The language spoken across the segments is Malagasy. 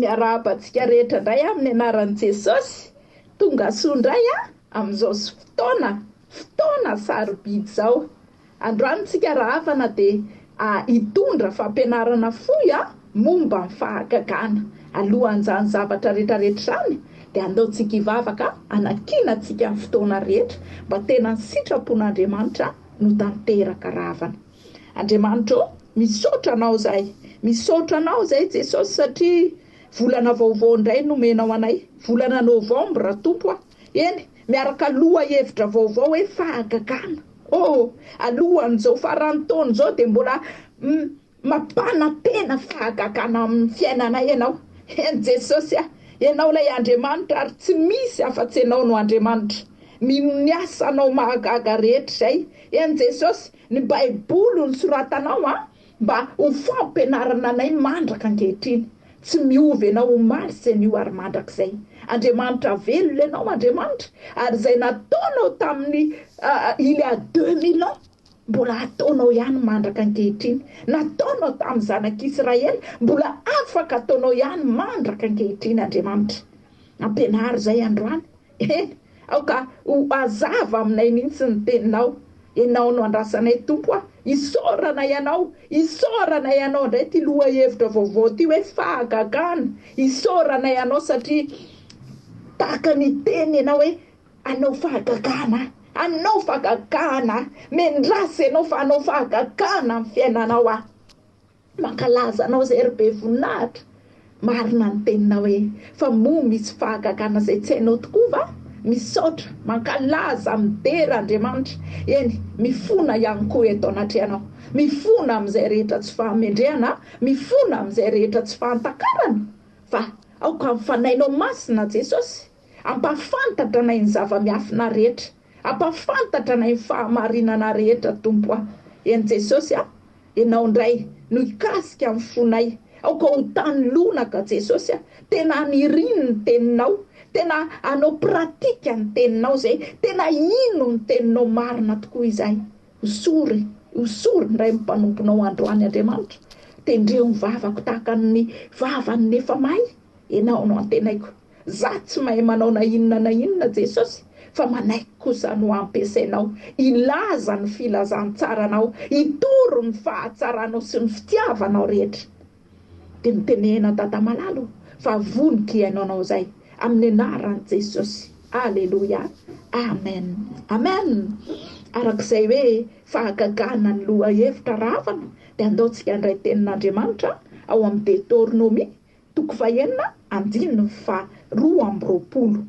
Miarahaba antsika rehetra indray amin'ny anaran'i Jesosy. Tonga soa indray amin'izao fotoana, fotoana sarobidy izao. Androany tsika rahavana dia hitondra fampianarana fohy momba ny fahagagana. Alohan'izany zavatra rehetra rehetra izany dia andao tsika hivavaka hanakiana antsika ny fotoana rehetra mba tena ny sitrapon'Andriamanitra no tanteraka rahavana. Andriamanitra ô, misaotra anao izahay, misaotra anao izahay Jesosy satria volana vaovao indray nomenao anay, volana novambra Tompo a. Eny, miaraka lohahevitra vaovao hoe fahagagana. Oh, alohan'izao faran'ny taona izao dia mbola mampanantena fahagagana amin'ny fiainanay ianao. Eny Jesosy a, ianao ilay Andriamanitra ary tsy misy afa-tsy ianao no Andriamanitra. Mino ny asanao mahagaga rehetra izay. Eny Jesosy, ny Baiboly nosoratanao a, mba ho fampianarana anay mandraka ankehitriny. Tsy miova ianao omaly sy anio ary mandrakizay. Andriamanitra velona ianao Andriamanitra, ary izay nataonao tamin'ny il y a 2000 ans, mbola ataonao ihany mandraka ankehitriny. Nataonao tamin'ny zanak'Israely, mbola afaka ataonao ihany mandraka ankehitriny Andriamanitra. Ampianaro izay androany. Eny, aoka ho hazava aminay mihitsy ny teninao. Ianao no andrasanay Tompo a. Isaorana Ianao, isaorana Ianao indray ity lohahevitra vaovao ity hoe fahagagana. Isaorana Ianao satria tahaka ny teny Ianao hoe hanao fahagagana, hanao fahagagana. Mendrasa Ianao fa hanao fahagagana amin'ny fiainanao aho. Mankalaza anao izay ry be voninahitra. Marina ny teninao hoe fa moa misy fahagagana izay tsy hainao tokoa va? Misaotra, mankalaza, midera Andriamanitra. Eny, mifona ihany koa eto anatrehanao. Mifona amin'izay rehetra tsy fahamendrehana, mifona amin'izay rehetra tsy fahantakarana. Fa aoka ny Fanahinao Masina Jesosy hampahafantatra anay ny zava-miafina rehetra, hampahafantatra anay ny fahamarinana rehetra Tompo a. Eny Jesosy a. Ianao indray no hikasika ny fonay. Aoka ho tany lonaka Jesosy a! Tena haniriny ny teninao, tena hanao pratique ny teninao izay, tena hino ny teninao marina tokoa izahay. Hosory, hosory indray ny mpanomponao androany Andriamanitra. Tendreo ny vavako tahaka ny vavan'ny efa may. Ianao no antenaiko. Za tsy mahay manao na inona na inona Jesosy fa manaiky kosa no ampiasainao hilaza ny filazantsaranao, hitory ny fahatsaranao sy ny fitiavanao rehetra. Dia mitenena Dada malala o, fa vonoky hihaino anao zay, amin'ny anaran'i Jesosy. Aleloia. Amen. Amen. Arak'izay hoe fahagagana ny lohahevitra rahavana dia andao tsika handray tenin'Andriamanitra ao amin'ny Detornomia Toko fahenina, andininy faha-22.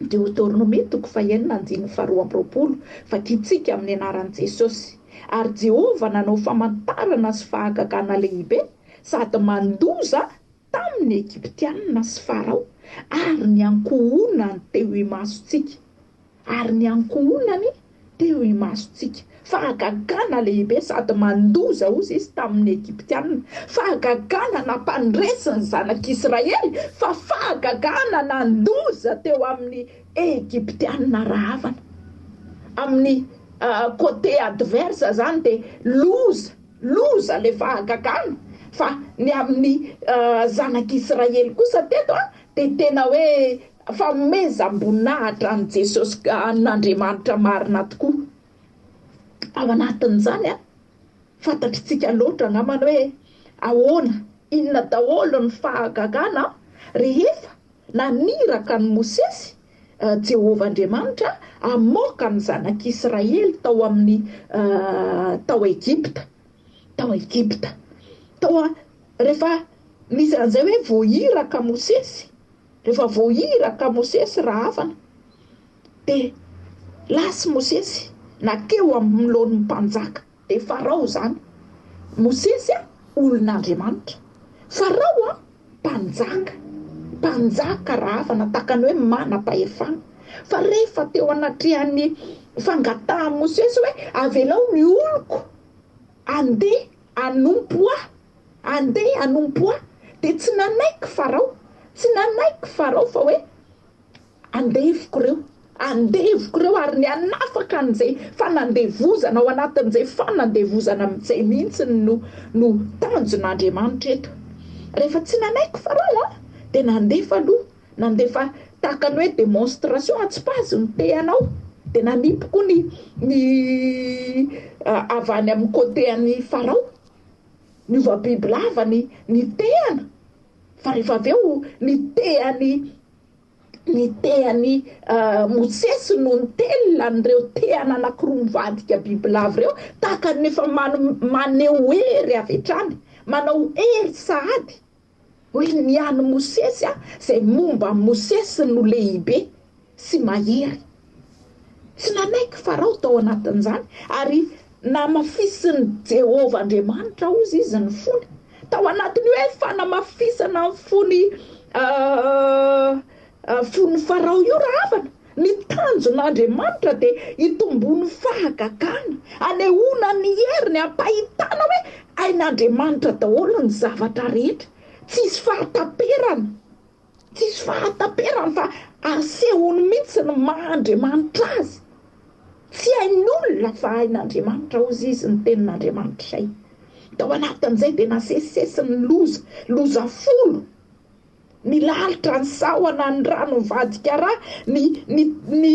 Deoteronomia toko fahenina, andininy faha-22, Vakintsika amin'ny anaran'i Jesosy. Ary Jehovah nanao famantarana sy fahagagana lehibe sady mandoza tamin'ny Egyptiana sy Farao ary ny ankohonany teo imasontsika. Ary ny ankohonany teo imasontsika. Fahagagana lehibe sady mandoza, hozy izy tamin'ny Egyptiana. Fahagagana nampandresy ny zanak'Israely, fa fahagagana nandoza teo amin'ny Egyptiana rahavana. Amin'ny côté adverse izany dia loza, loza ilay fahagagana, fa ny amin'ny zanak'Israely kosa teto dia tena hoe Fanomezam-boninahitra an'i Jesosy an'Andriamanitra marina tokoa. Ao anatin'izany, fantatritsika loatra angambany hoe ahoana, inona daholo ny fahagagana rehefa naniraka an'i Mosesy Jehovah Andriamanitra hamoaka ny zanak'Israely tao amin'ny tao Egypta. Tao Egypta. Tao rehefa nisy an'izay hoe voahiraka Mosesy, Rehefa voahiraka Mosesy rahavana, dia lasa Mosesy nankeo anoloan'ny mpanjaka, dia Farao izany. Mosesy olon'Andriamanitra, Farao mpanjaka, mpanjaka rahavana tahaka ny hoe manam-pahefana. Fa rehefa teo anatrehan'ny fangatahan'i Mosesy hoe avelao ny oloko handeha hanompo ahy, Andeha hanompo ahy. Dia tsy nanaiky Farao. Tsy nanaiky Farao fa hoe, Andevoko ireo. Andevoko ireo ary ny hanafaka an'izay fanandevozana ao anatin'izay fanandevozana amin'izay mihitsy no no tanjon'Andriamanitra eto. Rehefa tsy nanaiky Farao an, dia nandefa aloha, nandefa tahaka ny hoe démonstration, atsipazo ny tehanao. Dia nanipy koa ny ny avy any amin'ny côté an'i Farao. Niova bibilava ny ny tehana. Fa rehefa avy eo ny tehan'i ny tehan'i Mosesy no nitelina an'ireo tehana anankiroa mivadika bibilava ireo, tahaka ny efa maneho hery avy hatrany, manao hery sahady hoe ny an'i Mosesy izay momba an'i Mosesy no lehibe sy mahery. Tsy nanaiky Farao tao anatin'izany, ary namafisin'i Jehovah Andriamanitra, hozy izy, ny fony. Tao anatin'io hoe fanamafisana ny fony fon'i Farao io rahavana, ny tanjon'Andriamanitra dia hitomboan'ny fahagagana, hanehoana ny heriny, hampahitana hoe hain'Andriamanitra daholo ny zavatra rehetra, tsy hisy fahataperana. Tsisy fahataperany fa asehony mihitsy ny maha Andriamanitra azy. Tsy hain'olona fa hain'Andriamanitra hozy izy ny tenin'Andriamanitra izay. Tao anatin'izay dia nasesisesy ny loza, loza folo. Ny lalitra, ny sahona, ny rano nivadika ra, ny ny ny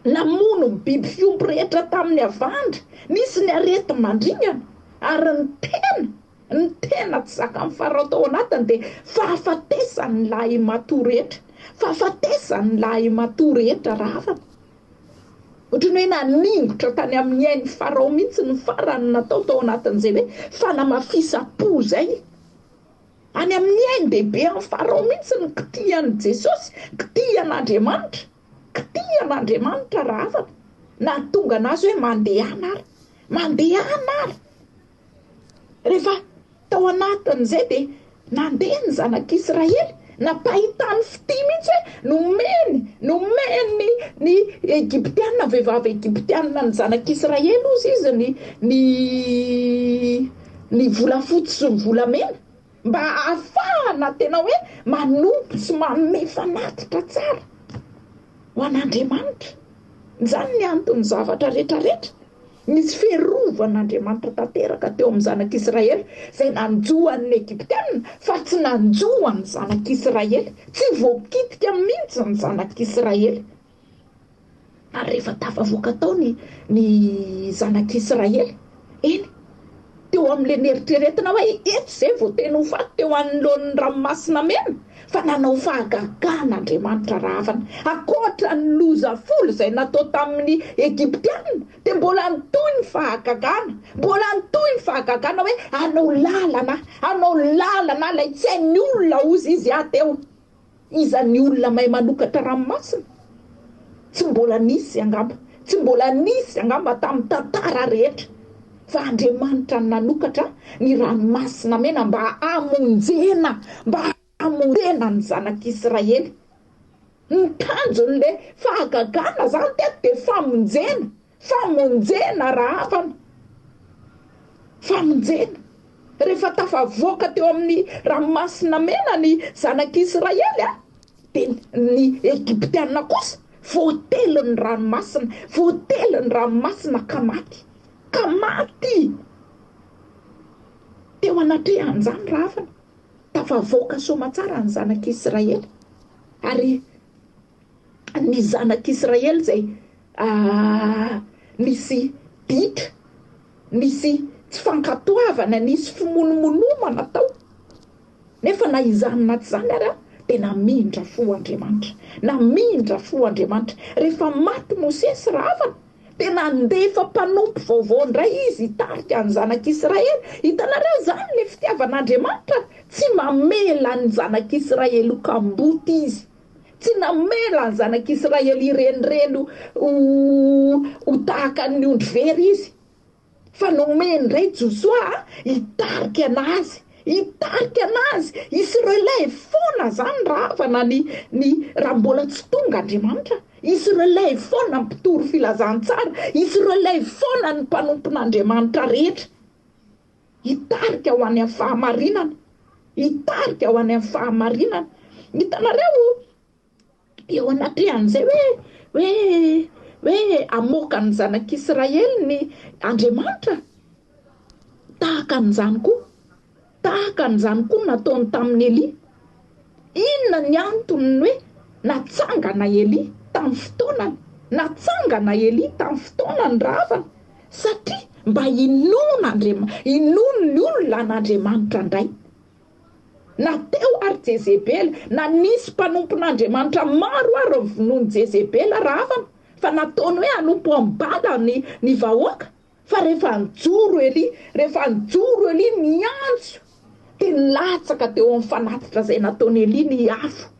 Namono ny biby fiompy rehetra tamin'ny havandra, nisy ny areti-mandringana, ary ny tena, ny tena tsy zakan'i Farao tao anatiny dia fahafatesan'ny lahimatoa rehetra, fahafatesan'ny lahimatoa rehetra rahavana. Ohatran'ny hoe naningotra tany amin'ny ain'i Farao mihitsy ny farany natao tao anatin'izay hoe fanamafisam-po izay. Any amin'ny ain-dehibe an'i Farao mihitsy ny kitihan'i Jesosy, kitihan'Andriamanitra, kitihan'Andriamanitra rahavana. Nahatonga an'azy hoe mandehana ary, mandehana ary. Rehefa tao anatin'izay dia nandeha ny zanak'Israely, nampahitany fitia mihitsy hoe nomeny, nomeny ny Egyptiana, vehivavy Egyptiana ny zanak'Israely hozy izy ny ny ny volafotsy sy ny volamena mba hahafahana tena hoe manompo sy manome fanatitra tsara ho an'Andriamanitra. Izany ny anton'ny zavatra rehetra rehetra. Nisy fiarovan'Andriamanitra tanteraka teo amin'ny zanak'Israely izay nanjo an'ny Egyptiana fa tsy nanjo an'ny zanak'Israely. Tsy voakitika mihitsy ny zanak'Israely. Ary rehefa tafavoaka tao ny ny zanak'Israely, eny, teo amin'ilay neritreretina hoe eto izay vao tena ho faty teo anoloan'ny Ranomasina Mena, fa nanao fahagagana Andriamanitra rahavana. Ankoatra ny loza folo izay natao tamin'ny Egyptiana, dia mbola nitohy ny fahagagana, mbola nitohy ny fahagagana hoe hanao lalana, hanao lalana ilay tsy hain'ny olona hozy izy aho teo. Iza ny olona mahay manokatra ranomasina? Tsy mbola nisy angamba, tsy mbola nisy angamba tamin'ny tantara rehetra fa Andriamanitra no nanokatra ny ranomasina mena mba hamonjena, mba hamonjena ny zanak'Israely. Ny tanjon'ilay fahagagana izany teto dia famonjena. Famonjena rahavana. Famonjena. Rehefa tafavoaka teo amin'ny Ranomasina Mena ny zanak'Israely, dia ny Egyptiana kosa voatelin'ny ranomasina, voatelin'ny ranomasina ka maty. Ka maty! Teo anatrehan'izany rahavana, tafavoaka soamatsara ny zanak'Israely. Ary ny zanak'Israely izay nisy ditra, nisy tsy fankatoavana, nisy fimonomonomana tao. Nefa na izany na tsy izany ary dia namindra fo Andriamanitra. Namindra fo Andriamanitra. Rehefa maty Mosesy rahavana, dia nandefa mpanompo vaovao indray izy hitarika ny zanak'Israely. Hitanareo izany ilay fitiavan'Andriamanitra? Tsy mamela ny zanak'Israely ho kamboty izy. Tsy namela ny zanak'Israely hirenireny ho tahaka ny ondry very izy, fa nomeny indray Josoa hitarika anazy, hitarika anazy, hisy relève foana izany rahavana ny ny raha mbola tsy tonga Andriamanitra, hisy relève foana ny mpitory filazantsara, hisy relève foana ny mpanompon'Andriamanitra rehetra. Hitarika ho any amin'ny fahamarinana. Hitarika ho any amin'ny fahamarinana. Hitanareo, eo anatrehan'izay hoe, hoe, hoe hamoaka ny zanak'Israely ny Andriamanitra, tahaka an'izany koa. Tahaka an'izany koa no nataony tamin'i Elia. Inona ny antony hoe natsangana Elia tamin'ny fotoanany? Natsangana Elia tamin'ny fotoanany rahavana satria mba hinoana Andriama, hinoan'ny olona an'Andriamanitra indray. Na teo ary Jezebela, na nisy mpanompon'Andriamanitra maro ary novonoin'i Jezebela rahavana, fa nataony hoe hanompo an'i Bala ny ny vahoaka. Fa rehefa nijoro Elia, rehefa nijoro Elia niantso, dia nilatsaka teo amin'ny fanatitra izay nataon'i Elia ny afo.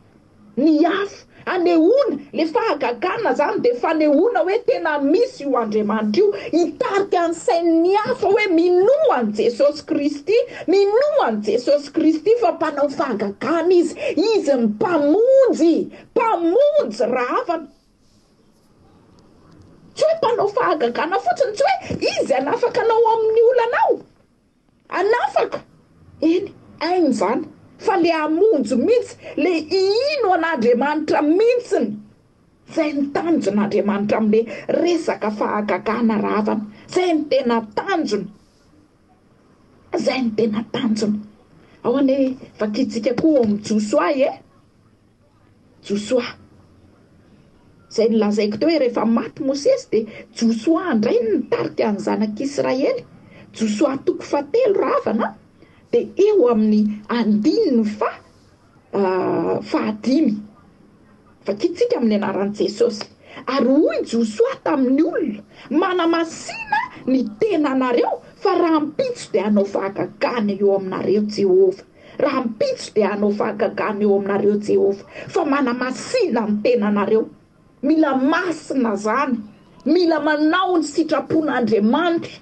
Ny afo. Anehoana, ilay fahagagana izany dia fanehoana hoe tena misy io Andriamanitra io, hitarika ny sain'ny hafa hoe minoa an'i Jesosy Kristy, minoa an'i Jesosy Kristy fa mpanao fahagagana Izy, Izy ny Mpamonjy, Mpamonjy rahavana. Tsy hoe mpanao fahagagana fotsiny, tsy hoe izy hanafaka anao amin'ny olanao. Hanafaka? Eny, hainy izany. Fa le hamonjy mihitsy, le hino an'Andriamanitra mihitsiny. Izay ny tanjon'Andriamanitra amin'le resaka fahagagana rahavana. Izay ny tena tanjona. Izay ny tena tanjona. Ao anie vakintsika koa ao amin'ny Josoa e. Josoa. Izay nolazaiko teo hoe rehefa maty Mosesy dia Josoa indray no nitarika ny zanak'Israely. Josoa toko fahatelo rahavana dia eo amin'ny andininy faha fahadimy. Vakintsika amin'ny anaran'i Jesosy. Ary hoy Josoa tamin'ny olona, Manamasina ny tenanareo fa rahampitso dia hanao fahagagana eo aminareo Jehovah. Rahampitso dia hanao fahagagana eo aminareo Jehovah, fa manamasina ny tenanareo. Mila masina zany. Mila manao ny sitrapon'Andriamanitra.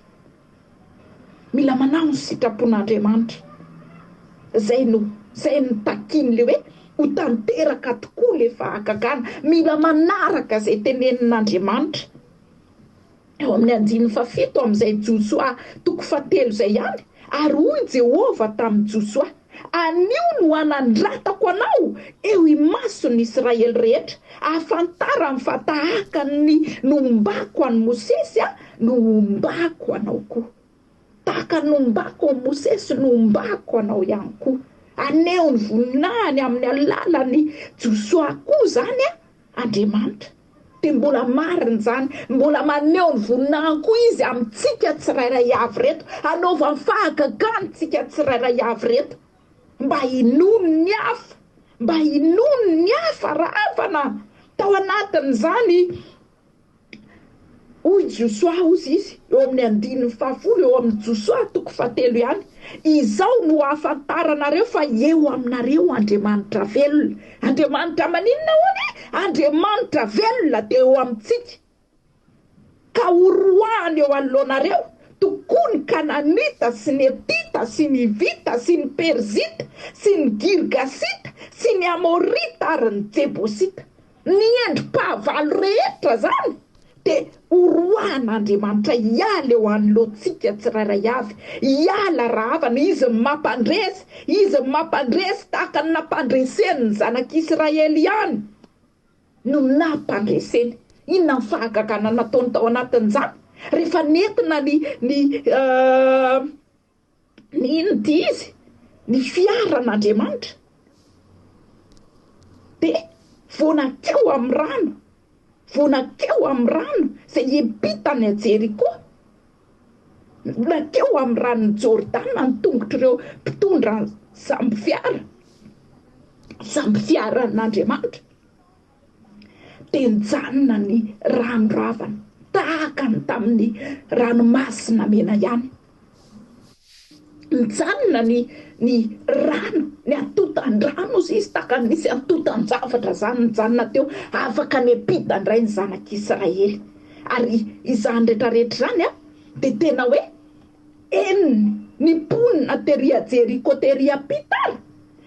Mila manao ny sitrapon'Andriamanitra. Zay no, zay no takian'le hoe ho tanteraka tokoa le fahagagana. Mila manaraka zay tenenin'Andriamanitra. Eo amin'ny andininy fahafito amin'izay Josoa toko fahatelo izay ihany, Ary hoy Jehovah tamin'i Josoa, Anio no hanandratako anao eo imason'ny Israely rehetra, hahafantarany fa tahaka ny nombako an'i Mosesy aho no hombako anao koa. Tahaka ny nombako an'i Mosesy no hombako anao ihany koa. Haneho ny voninahiny amin'ny alalan'i Josoa koa izany Andriamanitra. Dia mbola marina izany, mbola maneho ny voninahiny koa Izy amintsika tsirairay avy ireto, hanaovany fahagagana antsika tsirairay avy ireto, mba hinoan'ny hafa, mba hinoan'ny hafa rahavana tao anatin'izany. Hoy Josoa, hozy izy, eo amin'ny andininy fahafolo, eo amin'ny Josoa toko fahatelo ihany, Izao no hahafantaranareo fa eo aminareo Andriamanitra velona. Andriamanitra maninona hono e? Andriamanitra velona dia eo amintsika. Ka horoahany eo anoloanareo tokoa ny Kananita sy ny Hetita sy ny Hivita sy ny Perizita sy ny Girgasita sy ny Amorita ary ny Jebosita. Ny endri-pahavalo rehetra izany dia horoahan'Andriamanitra hiala eo anoloantsika tsirairay avy, hiala rahavana, Izy no mampandresy, Izy no mampandresy tahaka ny nampandreseny ny zanak'Israely ihany no nampandreseny. Inona ny fahagagana nataony tao anatin'izany? Rehefa nentina ny ny Ny inona ity izy? Ny fiaran'Andriamanitra dia vao nankeo amin'ny rano, vao nankeo amin'ny rano izay hiampitany an'i Jeriko, nankeo amin'ny ranon'i Jordana ny tongotr'ireo mpitondra sambo fiara, sambo fiaran'Andriamanitra. Dia nijanona ny rano ravana, tahaka ny tamin'ny Ranomasina Mena ihany. Nijanona ny ny rano, ny antontan-drano hozy izy, tahaka ny nisy antontan-javatra izany nijanona teo, afaka niampita indray ny zanak'Israely. Ary izany rehetra rehetra izany dia tena hoe Henony ny mponina tery a Jeriko tery ampita ary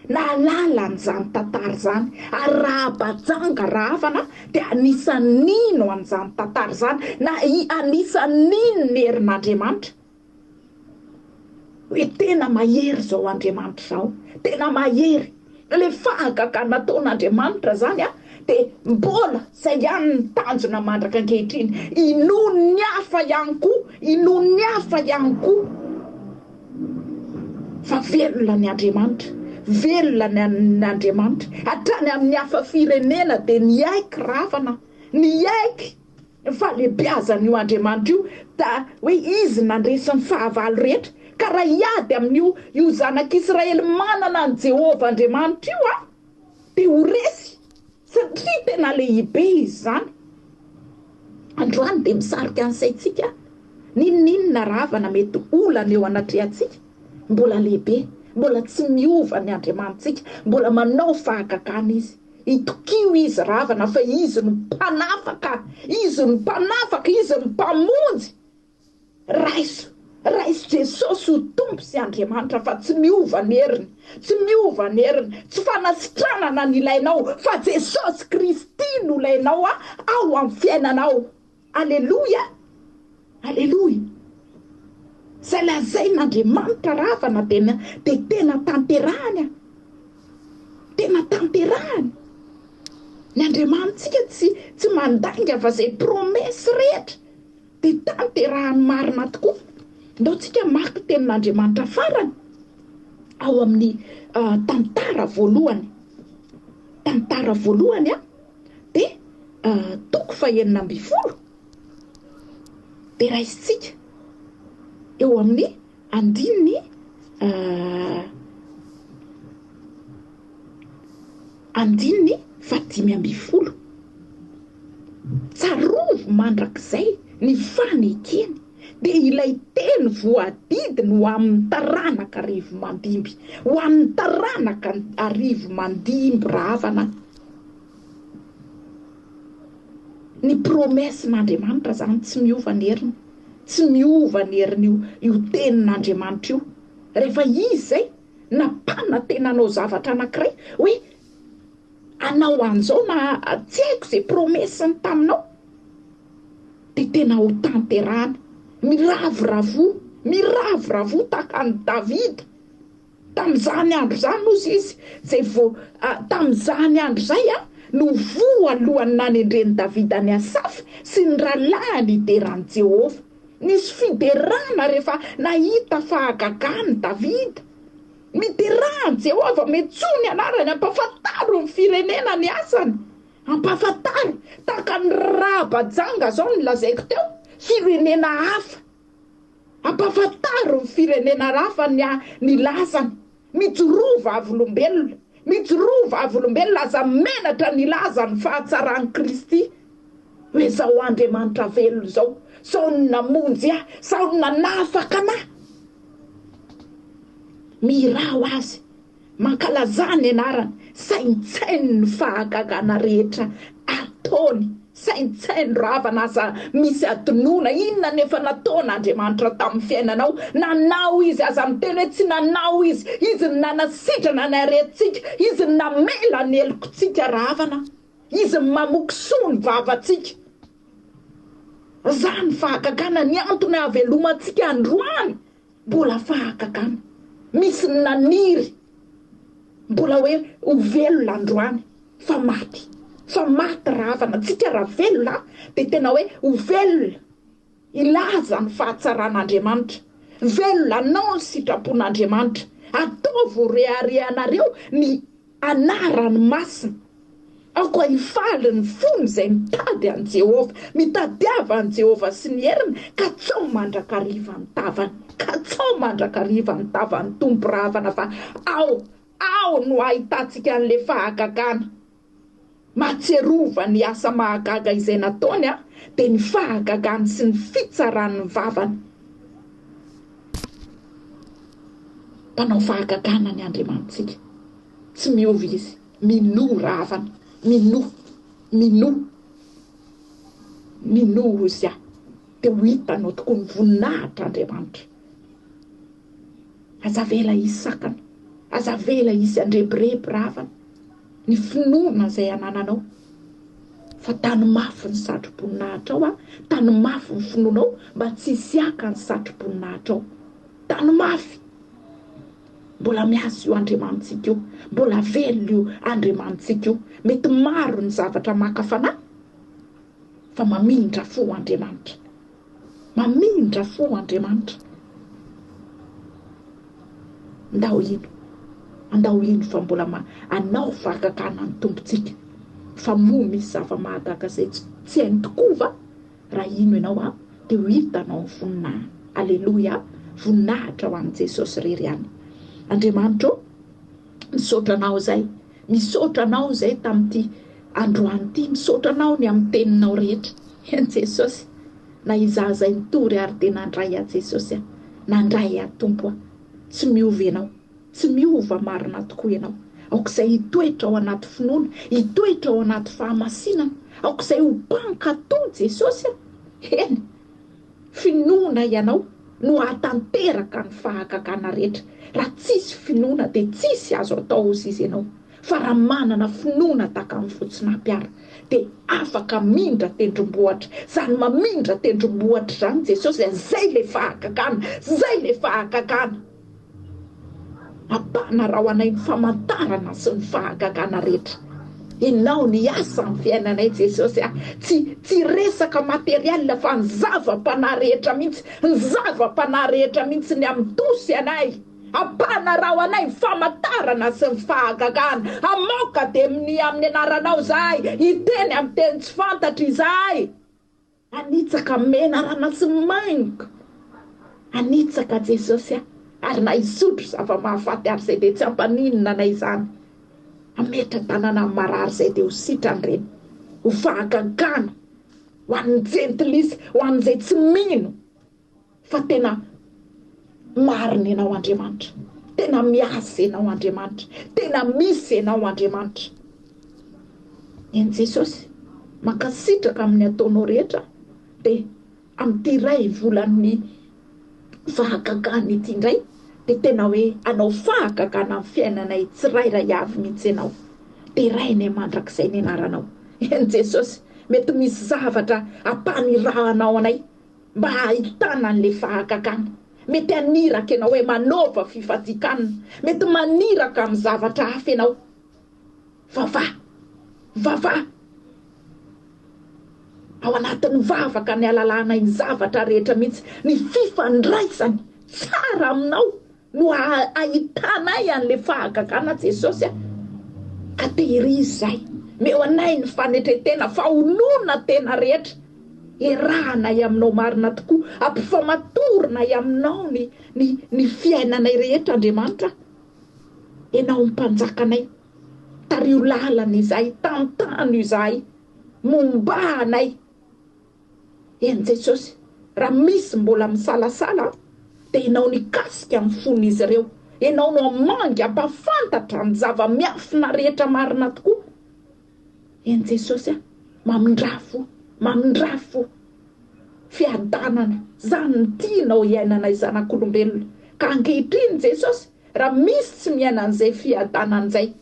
nahalala an'izany tantara izany, ary Rahaba-janga rahavana dia anisan'ny nino an'izany tantara izany, na anisan'ny nino ny herin'Andriamanitra, hoe tena mahery izao Andriamanitra izao, tena mahery. Ilay fahagagana nataon'Andriamanitra izany dia mbola izay ihany ny tanjona mandraka ankehitriny. Inoan'ny hafa ihany koa, inoan'ny hafa ihany koa. Fa velona ny Andriamanitra, velona ny Andriamanitra. Hatrany amin'ny hafa firenena dia niaiky ravana, niaiky ny fahalehibiazan'io Andriamanitra io, da hoe izy nandresy ny fahavalo rehetra. Ka raha hiady amin'io io zanak'Israely manana an'i Jehovah Andriamanitra io aho, dia ho resy, satria tena lehibe izy izany. Androany dia misarika ny saintsika n'inon'inona ravana mety olana eo anatrehantsika, mbola lehibe, mbola tsy miova ny Andriamanitsika, mbola manao fahagagana Izy. Itokio Izy ravana fa Izy no mpanafaka, Izy no mpanafaka, Izy no mpamonjy. Raiso, raiso Jesosy ho Tompo sy Andriamanitra fa tsy miova ny heriny, tsy miova ny heriny, tsy fanasitranana ny ilainao fa Jesosy Kristy no ilainao ao amin'ny fiainanao. Aleloia! Aleloia! Izay lazain'Andriamanitra ravana dia dia tena tanterahany a! Tena tanterahany. Ny Andriamanitsika tsy tsy mandainga fa izay promesse rehetra Dia tanterahany marina tokoa. Ndao tsika hamaky tenin'Andriamanitra farany ao amin'ny tantara voalohany. Tantara voalohany a, dia toko fahenina ambin'ny folo. Dia raisintsika eo amin'ny andininy Andininy fahadimy ambin'ny folo. Tsarovy mandrakizay ny fanekeny, dia ilay teny voadidiny ho amin'ny taranaka arivo mandimby, ho an'ny taranaka arivo mandimby rahavana. Ny promesse-n'Andriamanitra izany tsy miova ny heriny, tsy miova ny herin'io io tenin'Andriamanitra io. Rehefa izy izay nampanantena anao zavatra anankiray hoe hanao an'izao na tsy haiko izay promesse-ny taminao dia tena ho tanterahana. Miravoravoa, miravoravoa tahaka an'i Davida tamin'izany andro izany hozy izy izay vao tamin'izany andro izay no voalohany nanendren'i Davida an'i Asafa sy ny rahalahiny hidera an'i Jehovah. Nisy fiderana rehefa nahita fahagagana i Davida. Miderà an'i Jehovah, miantsoa ny anarany, ampahafantaro ny firenena ny asany. Ampahafantaro, tahaka ny Rahaba-janga izao no lazaiko teo, firenena hafa. Ampahafantaro ny firenena hafa ny ny lazany. Mijoroa vavolombelona, mijoroa vavolombelona, aza menatra ny hilaza ny fahatsaran'i Kristy. Hoe izao Andriamanitra velona izao, izao no namonjy ahy, izao no nanafaka anah. Mihirà ho Azy, mankalazà ny anarany, saintsaino ny fahagagana rehetra ataony, saintsaino rahavana aza misy adinoana, inona no efa nataon'Andriamanitra tamin'ny fiainanao, nanao Izy, aza miteny hoe tsy nanao Izy, Izy no nanasitrana ny aretintsika, Izy no namela ny helokontsika rahavana. Izy no mamoky soa ny vavantsika. Zany fahagagana ny antony ahavelomantsika androany mbola fahagagana. Misy ny naniry mbola hoe ho velona androany fa maty. Fa maty rahavana. Tsika raha velona dia tena hoe ho velona hilaza ny fahatsaran'Andriamanitra. Velona hanao ny sitrapon'Andriamanitra. Ataovy ho reharehanareo ny Anarany masina. Aoka hifaly ny fony izay mitady an'i Jehovah. Mitadiava an'i Jehovah sy ny heriny, katsao mandrakariva ny tavany. Katsao mandrakariva ny tavan'ny Tompo rahavana fa ao, ao no ahitantsika an'ilay fahagagana. Mahatsiarova ny asa mahagaga izay nataony, dia ny fahagagany sy ny fitsaran'ny vavany. Mpanao fahagagana ny Andriamanitsika. Tsy miova Izy. Minoa rahavana. Minoa. Minoa. Minoa hozy aho. Dia ho hitanao tokoa ny voninahitr'Andriamanitra. Aza avela hisy sakana. Aza avela hisy handrebireby rahavana. Ny finoana izay anananao. Fa tano mafy ny satro-boninahitrao a, tano mafy ny finoanao mba tsy hisy haka ny satro-boninahitrao. Tano mafy! Mbola miasa io Andriamanitsika io, mbola velona io Andriamanitsika io. Mety maro ny zavatra maka fanahy fa mamindra fo Andriamanitra. Mamindra fo Andriamanitra. Ndao hino. Andao hino fa mbola ma anao fahagagana ny Tompontsika. Fa moa misy zava-mahagaga izay tsy tsy hainy tokoa va? Raha hino ianao an, dia ho hitanao ny voninahiny. Aleloia! Voninahitra ho an'i Jesosy irery ihany. Andriamanitra ô, misaotra Anao izay. Misaotra Anao izay tamin'ity androany ity. Misaotra Anao ny amin'ny teninao rehetra. Eny Jesosy, na izaho izay nitory ary dia nandray ahy Jesosy a. Nandray ahy Tompo a. Tsy miova Ianao. Tsy miova marina tokoa Ianao. Aok'izay hitoetra ao anaty finoana, hitoetra ao anaty fahamasinana. Aok'izay ho mpankatò Jesosy a. Eny, finoana Ianao no hahatanteraka ny fahagagana rehetra. Raha tsisy finoana dia tsisy azo atao hozy izy Ianao. Fa raha manana finoana tahaka ny fotsinapy ary dia afaka hamindra tendrombohitra. Izany mamindra tendrombohitra izany Jesosy dia zay ilay fahagagana, zay ilay fahagagana. Ampanaraho anay ny famantarana sy ny fahagagana rehetra. Ianao ny hiasa amin'ny fiainanay Jesosy a. Tsy tsy resaka materiel fa ny zava-panahy rehetra mihitsy, ny zava-panahy rehetra mihitsy ny hamitosy anay. Ampanaraho anay ny famantarana sy ny fahagagana. Hamoaka demonia amin'ny anaranao izahay, hiteny amin'ny teny tsy fantatra izahay. Hanitsaka menarana sy maingoka. Hanitsaka Jesosy aho, ary na hisotro zava-mahafaty ary izay dia tsy hampaninona anay izany. Hametra-tanana amin'ny marary izay dia ho sitrana ireny. Ho fahagagana ho an'ny jentilisa, ho an'izay tsy mino fa tena marina Ianao Andriamanitra. Tena miasa Ianao Andriamanitra. Tena misy Ianao Andriamanitra. Eny Jesosy, mankasitraka amin'ny ataonao rehetra dia amin'ity iray volan'ny fahagagana ity indray dia tena hoe hanao fahagagana amin'ny fiainanay tsirairay avy mihitsy Ianao. Derainay mandrakizay ny anaranao. Eny Jesosy, mety misy zavatra ampanirahanao anay mba hahitana an'ilay fahagagana. Mety haniraka ianao hoe manaova fifadian-kanina. Mety maniraka amin'ny zavatra hafa ianao. Vavaha. Vavaha. Ao anatin'ny vavaka ny ahalalana ny zavatra rehetra mihitsy. Ny fifandraisany tsara aminao no ahitanay an'ilay fahagagana Jesosy a! Ka tehirizo izay. Meo anay ny fanetren-tena, fahonona tena rehetra. Iarahanay aminao marina tokoa. Ampifamatorinay aminao ny ny ny fiainanay rehetra Andriamanitra a! Ianao Mpanjakanay. Tariho lalana izahay, tantano izahay, mombà anay. Eny Jesosy, raha misy mbola misalasala dia Ianao nikasika ny fon'izy ireo. Ianao no hamangy hampahafantatra ny zava-miafina rehetra marina tokoa. Eny Jesosy a, mamindrà fo, mamindrà fo. Fiadanana, izany no tianao hiainanay zanak'olombelona. Ka ankehitriny Jesosy, raha misy tsy miaina an'izay fiadanana izay,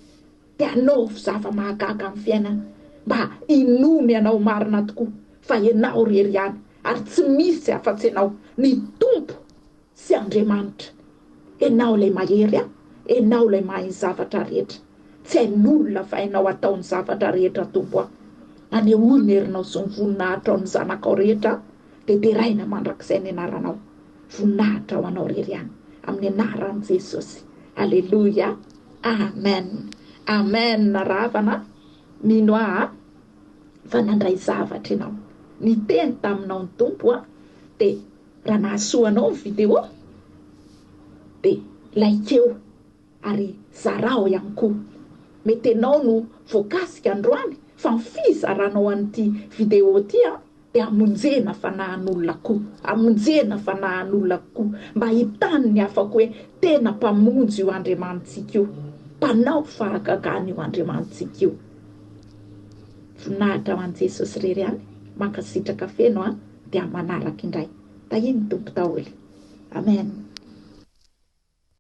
Dia anaovy zava-mahagaga amin'ny fiainana mba hinoany anao marina tokoa fa ianao irery ihany ary tsy misy afa-tsy ianao ny Tompo sy Andriamanitra. Ianao ilay mahery a, ianao ilay mahay ny zavatra rehetra. Tsy hain'olona fa hainao atao ny zavatra rehetra Tompo a. Anehoy ny herinao sy ny voninahitrao ny zanakao rehetra dia deraina mandrakizay ny anaranao. Voninahitra ho anao irery ihany amin'ny anaran'i Jesosy. Aleloia. Amen Amen Ravana mino ahy fa nandray zavatra ianao niteny taminao ny Tompo a dia raha nahasoa anao ny video dia likeo ary zarao ihany koa mety ianao no voakasika androany fa ny fizaranao an'ity video ity a dia hamonjena fanahin'olona koa, hamonjena fanahin'olona koa, mba hahitany ny hafa koa hoe tena Mpamonjy io Andriamanitsika io, Mpanao fahagagana io Andriamanitsika io. Voninahitra ho an'i Jesosy irery ihany, mankasitraka feno an, dia manaraka indray. Tahian'ny Tompo daholo. Amen.